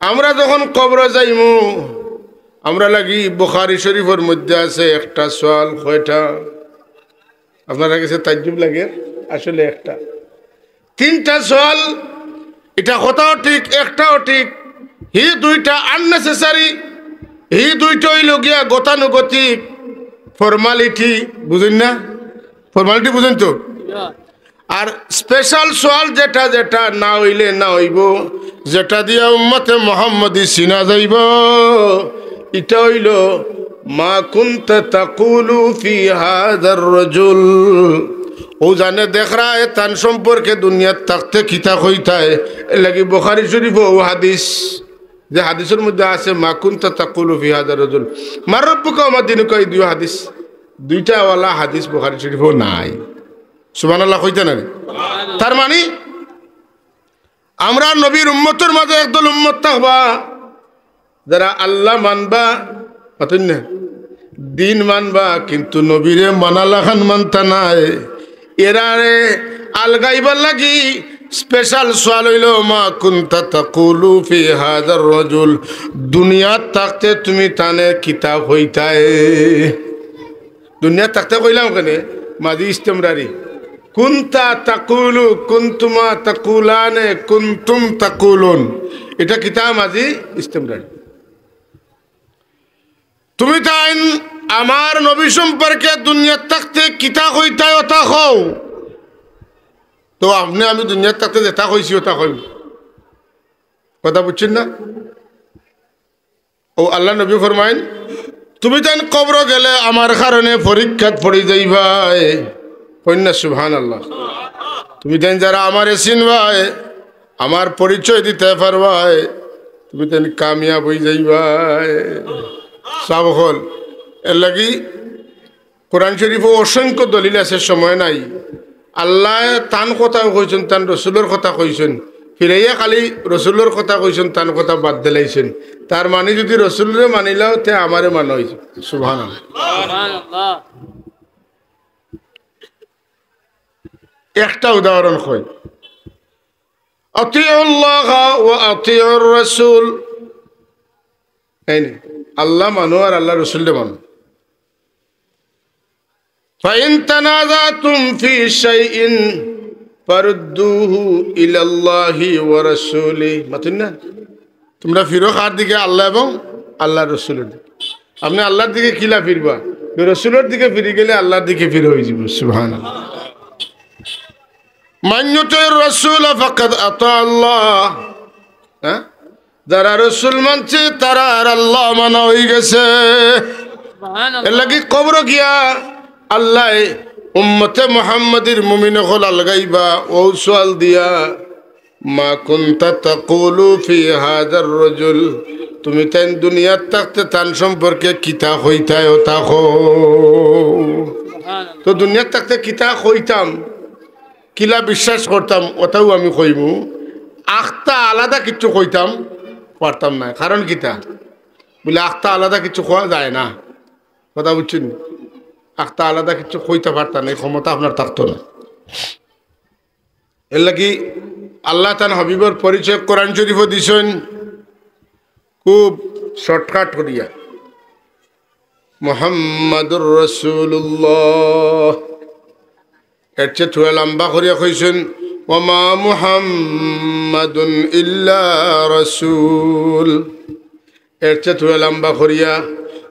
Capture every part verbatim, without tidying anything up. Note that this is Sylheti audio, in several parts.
আমরা যখন কবরো যাইমু, আমরার লাগি বুখারী শরীফর মধ্যে আছে একটা সওয়াল। কয়টা? আপনারার গেছে তাজ্জুব লাগে, আসলে একটা। তিনটা সওয়াল, ইটা কথাও ঠিক, একটাও ঠিক। হি দুইটা unnecessary, হি দুইটা অইলো গিয়া গতানুগতিক formality, বুঝইন না? Formality বুঝইন তো? আর special সওয়াল যেটা, যেটা না অইলে না অইবো, যেটা দিয়া উম্মতে মুহাম্মদী চিনা যাইবো, ইটা অইলো, "মা কুনতা তাকুলু ফি হাযার রাজুল।" অউ জানে দেখরায় তান সম্পর্কে দুনিয়াত থাকতে কিতা কইতায়, এরলাগি বুখারী শরীফো অউ হাদিস, যে হাদিসর মধ্যে আছে, "মা কুনতা তাকুলু ফি হাযার রাজুল, মান রাব্বুকা ওয়া মা দীনুকা", ই দুইও হাদিস, দুইটা ওয়ালা হাদিস বুখারী শরীফো নাই। সুবহানাল্লাহ কইতা নানি? তার মানি, আমরার নবীর উম্মতর মাঝে একদল উম্মত থাকবা, যারা আল্লাহ মানবা, মাতইন না, দিন মানবা, কিন্তু নবীরে মানা লাখান মানতা নায়। এরারে আলগাইবার লাগি special সওয়াল অইলো, "মা কুনতা তাকুলু ফি হাযার রাজুল।" দুনিয়াত থাকতে তুমি তানে কিতা কইতায়? দুনিয়াত থাকতে কইলাম কেনে? মাজি ইস্তেমরারি। কুনতা তাকুলু, কুনতুমা তাকুলানে, কুনতুম তাকুলুন। ইটা কিতা? মাজি ইস্তেমরারি। তুমিতাইন আমার নবী সম্পর্কে দুনিয়াত থাকতে কিতা কইতায়, অতা কও। তো আপনে আমি দুনিয়াত থাকতে যেতা কইছি, অতা কইমু। কথা বুঝছইন না? অউ আল্লার নবী ফরমাইন, "তুমিতাইন কবরো গেলে আমার কারণে পরীক্ষাত পড়ি যাইবায়।" কইন না সুবহানাল্লাহ। তুমিতাইন যারা আমারে চিনবায়, আমার পরিচয় দিতায় পারবায়, তুমিতাইন কামিয়াব অইযাইবায়। সাব অকল, এরলাগি কোরআন শরীফো অসংখ্য দলিল আছে, সময় নাই। আল্লায় তান কথাও কইছইন, তান রসুলর কথা কইছইন, ফিরাইয়া খালি রসুলর কথা কইছইন, তান কথা বাদ দিলাইছইন। তার মানি যুদি রসুলরে মানিলাও, তে আমারে মানো অইছে। সুবহানাল্লাহ। সুবহানাল্লাহ। একটা উদাহরণ কই, আতিউল্লাহ ওয়া আতিউর রাসূল। এই নি, আল্লাহ মানো আর আল্লার রসুলরে মানো। ফাইন তানাজাতুম ফি শাইইন ফারুদ্দুহু ইলাল্লাহি ওয়া রাসূলি। মাতইন না? তুমরা ফিরো কার দিকে? আল্লাহ এবং আল্লার রসুলর দিকে। আপনে আল্লার দিকে কিলা ফিরবা? রসুলর দিকে ফিরি গেলে আল্লার দিকে ফিরা অইযিবো। সুবহানাল্লাহ। মান ইউতিউর রাসূলা ফাকাদ আতা আল্লাহ। হ্যাঁ? যারা রসুল মানছে, তারার আল্লাহ মানা অইগেছে। সুবহানাল্লাহ। এরলাগি কবরো গিয়া আল্লায় উম্মতে মুহাম্মাদির মুমিন অকল আলগাইবা অউ সওয়াল দিয়া, "মা কুনতা তাকুলু ফি হাযার রাজুল?" তুমিতাইন দুনিয়াত থাকতে তান সম্পর্কে কিতা কইতায়, অতা কও। সুবহানাল্লাহ। তো দুনিয়াত থাকতে কিতা কইতাম, কিলা বিশ্বাস করতাম, অতাউ আমি কইমু। আখতা আলাদা কিচ্ছু কইতাম পারতাম নায়। কারণ কিতা? বুলে, আখতা আলাদা কিচ্ছু কওয়া যায় না। কথা বুঝছইন? আখতা আলাদা কিচ্ছু কইতা পারতা নায়, ক্ষমতা আপনার থাকতো না। এরলাগি আল্লাহ তান হাবিবর পরিচয় কোরআন শরীফো দিছইন খুব shortcut করিয়া, "মুহাম্মাদুর রাসূলুল্লাহ।" এর চেয়ে থুড়া লম্বা করিয়া কইছইন, "ওয়া মা মুহাম্মাদুন ইল্লা রাসূল।" এর চেয়ে থুড়া লম্বা করিয়া,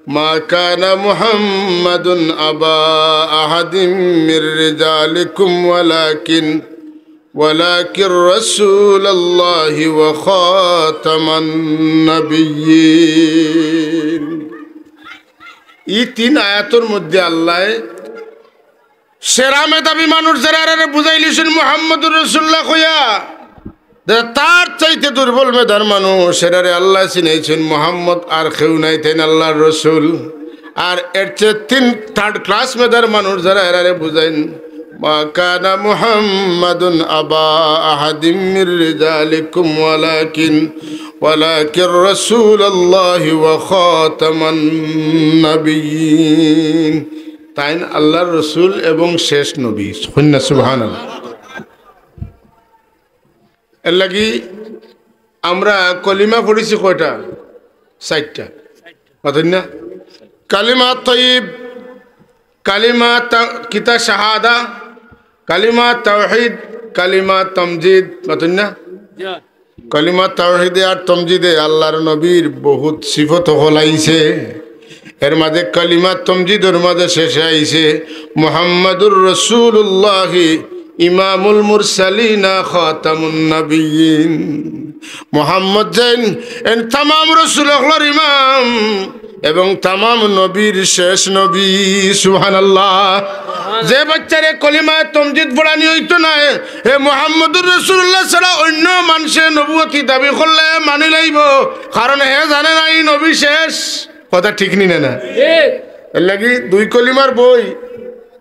"মা কানা মুহাম্মাদুন আবা আহাদিম মির রিজালিকুম ওয়ালাকিন, ওয়ালাকিন রাসূলুল্লাহি ওয়া খাতামান নাবিয়্যিন।" ই তিন আয়াতর মধ্যে আল্লায় সেরা মেধাবী মানুষ যারা, এরারে বুঝাইলিছইন মুহাম্মদুর রাসূলুল্লাহ কইয়া, যে তার চাইতে দুর্বল মেধার মানুষ, এরারে আল্লায় চিনাইছইন মুহাম্মদ আর কেউ নায়, তাইন আল্লার রসুল। আর এর চেয়ে তিন third class মেধার মানুষ যারা, এরারে বুঝাইন, "মা কানা মুহাম্মাদুন আবা আহাদিম মির রিজালিকুম ওয়ালাকিন, ওয়ালাকিন রাসূলুল্লাহি ওয়া খাতামান নাবিয়্যিন।" তাইন আল্লার রসুল এবং শেষ নবী। কইন না সুবহানাল্লাহ। এরলাগি আমরা কলিমা পড়ছি কয়টা? চাইরটা। মাতইন না? কালিমা তৈয়ব, কালিমা তা-, কিতা শাহাদা, কালিমা তাওহীদ, কালিমা তমজিদ। মাতইন না? কলিমা তাওহীদে আর তমজিদে আল্লাহর নবীর বহুত সিফত অকল আইছে। এর মাঝে কলিমা তমজিদর মাঝে শেষে আইছে মুহাম্মাদুর রাসূলুল্লাহ ইমামুল মুরসালিনা খাতামুন নাবিয়্যিন। মুহাম্মদ যেইন এন তামাম রসুল অকলর ইমাম এবং তামাম নবীর শেষ নবী। সুবহানাল্লাহ। যে বাচ্চারে কলিমায়ে তমজিদ পড়ানি অইতো নায়, হে মুহাম্মদুর রাসূলুল্লাহ ছাড়া অইন্য মানষে নবুয়তি দাবি করলে মানি লাইবো, কারণ হে জানে না ই নবী শেষ। কথা ঠিক নি না, না? এর লাগি দুই কলিমার বই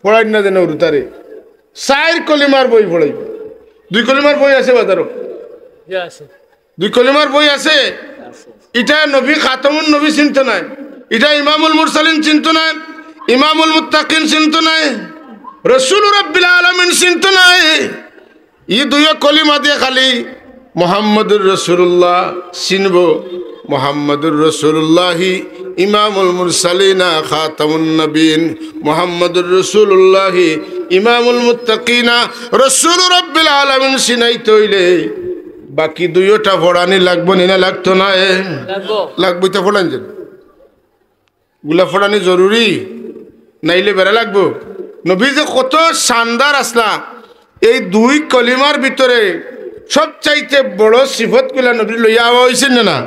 পড়াইন না যেন উরুতারে, চাইর কলিমার বই পড়াইন। দুই কলিমার বই আছে বাজারো? দুই কলিমার বই আছে। ইটা নবী খাতামুন নবী চিনতো নায়, ইটা ইমামুল মুরসালিন চিনতো নায়, ইমামুল মুত্তাকিন চিনতো নায়, রসুল রাব্বিল আলামিন চিনতো নায়। ই দুইও কলিমা দিয়া খালি মুহাম্মাদুর রাসূলুল্লাহ চিনবো। মুহাম্মাদুর রাসূলুল্লাহি ইমামুল মুরসালিনা খাতামুন নাবিয়িন, মুহাম্মাদুর রাসূলুল্লাহি ইমামুল মুত্তাকিনা, রসুল রাব্বিল আলামিন চিনাইতে অইলে বাকি দুইওটা পড়ানি লাগবো নি না লাগতো নায়? লাগবো। লাগবো, ইতা পড়াইন যেন। গুলা পড়ানি জরুরি, নাইলে বেড়া লাগবো। নবী যে কত শানদার আছলা, এই দুই কলিমার ভিতরে সবচাইতে বড় সিফতগুলা নবীর লইয়া আওয়া অইছে না, না?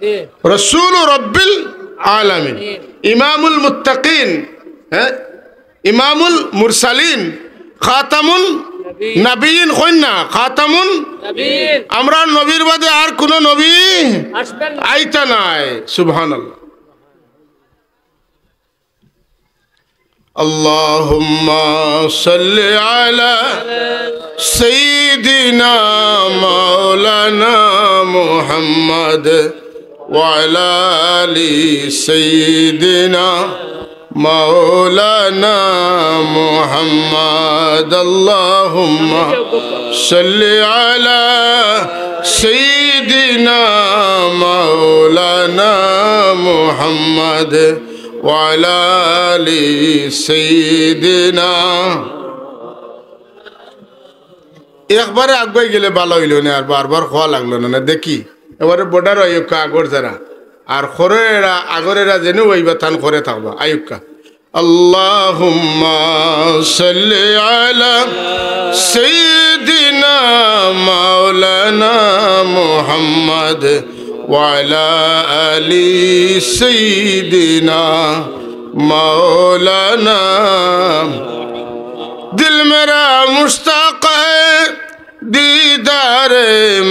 জি। রসুল রব্বিল আলামিন, জি। ইমামুল মুত্তাকিন, হ্যাঁ, ইমামুল মুরসালিন, খাতামুন নাবিয়িন। নাবিয়িন কইন না, খাতামুন নাবিয়িন। আমরার নবীর বাদে আর কুনু নবী আসবেন না। আইতা নায়। সুবহানাল্লাহ। اللهم صل على سيدنا مولانا محمد وعلى آل سيدنا مولانا محمد. اللهم صل على سيدنا مولانا محمد وعلى آل سيدنا. একবারে আগুয়াই গেলে ভালা অইলো নে, আর বারবার কওয়া লাগলো না, না দেখি। এবারে বর্ডার আইউক্কা আগর যারা, আর খরর এরা, আগর এরা যেন অইবা তান খরে থাকবা, আইউক্কা। اللهم صل على سيدنا مولانا محمد وعلى آل سيدنا مولانا. دل میرا مشتاق ہے دیدار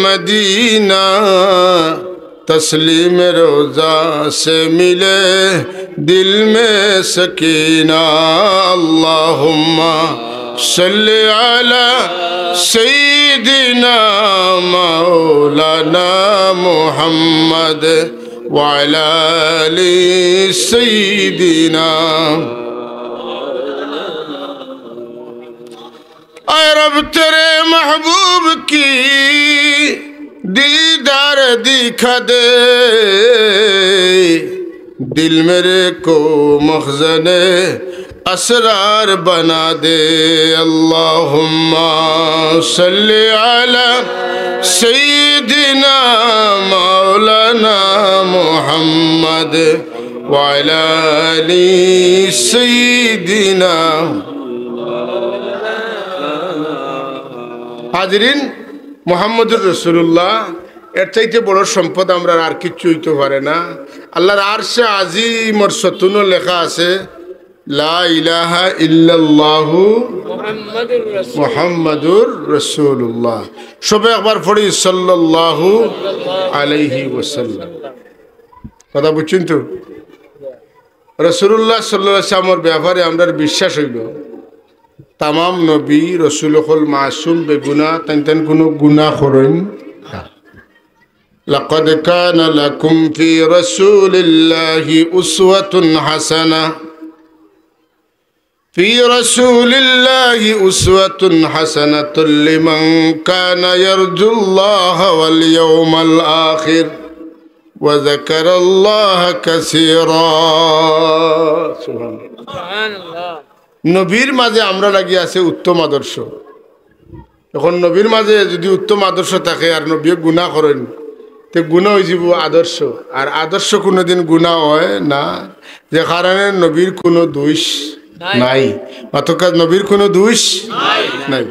مدینہ، تسلیم روضہ سے ملے دل میں سکینہ. اللهم صل على سيدنا مولانا محمد وعلى آل سيدنا. اے رب، تیرے محبوب کی دیدار دکھا دے، دل میرے کو مخزن اسرار بنا دے. اللهم صل على سيدنا مولانا محمد وعلى آل سيدنا. হাজিরিন, মুহাম্মদুর রাসূলুল্লাহ, এর চাইতে বড় সম্পদ আমরার আর কিচ্ছু অইতো পারে না। আল্লাহর আরশে আজিমর সতুনো লেখা আছে, লা ইলাহা ইল্লাল্লাহু মুহাম্মাদুর রাসূল। মুহাম্মাদুর রাসূলুল্লাহ। সবে একবার পড়ি, সাল্লাল্লাহু আলাইহি ওয়াসাল্লাম। কথা বুঝছইন তো? রাসূলুল্লাহ সাল্লাল্লাহু আলাইহি ওয়াসাল্লামর ব্যাপারে আমরার বিশ্বাস অইলো, তামাম নবী, রসুল অকল মাসুম, বেগুনা, তাইন তাইন কুনু গুনা করইন না। لقد كان لكم في رسول الله أسوة حسنة. في رسول الله أسوة حسنة لمن كان يرجو الله واليوم الآخر وذكر الله كثيرا. সুবহানাল্লাহ। নবীর মাঝে আমরার লাগি আছে উত্তম আদর্শ। এখন নবীর মাঝে যদি উত্তম আদর্শ থাকে আর নবীয়ে গুনা করেন, তে গুনা অইযিবো আদর্শ, আর আদর্শ কুনুদিন গুনা অয় না, যে কারণে নবীর কুনু দুষ নাই। নাই। মাতকা, নবীর কুনু দুষ নাই।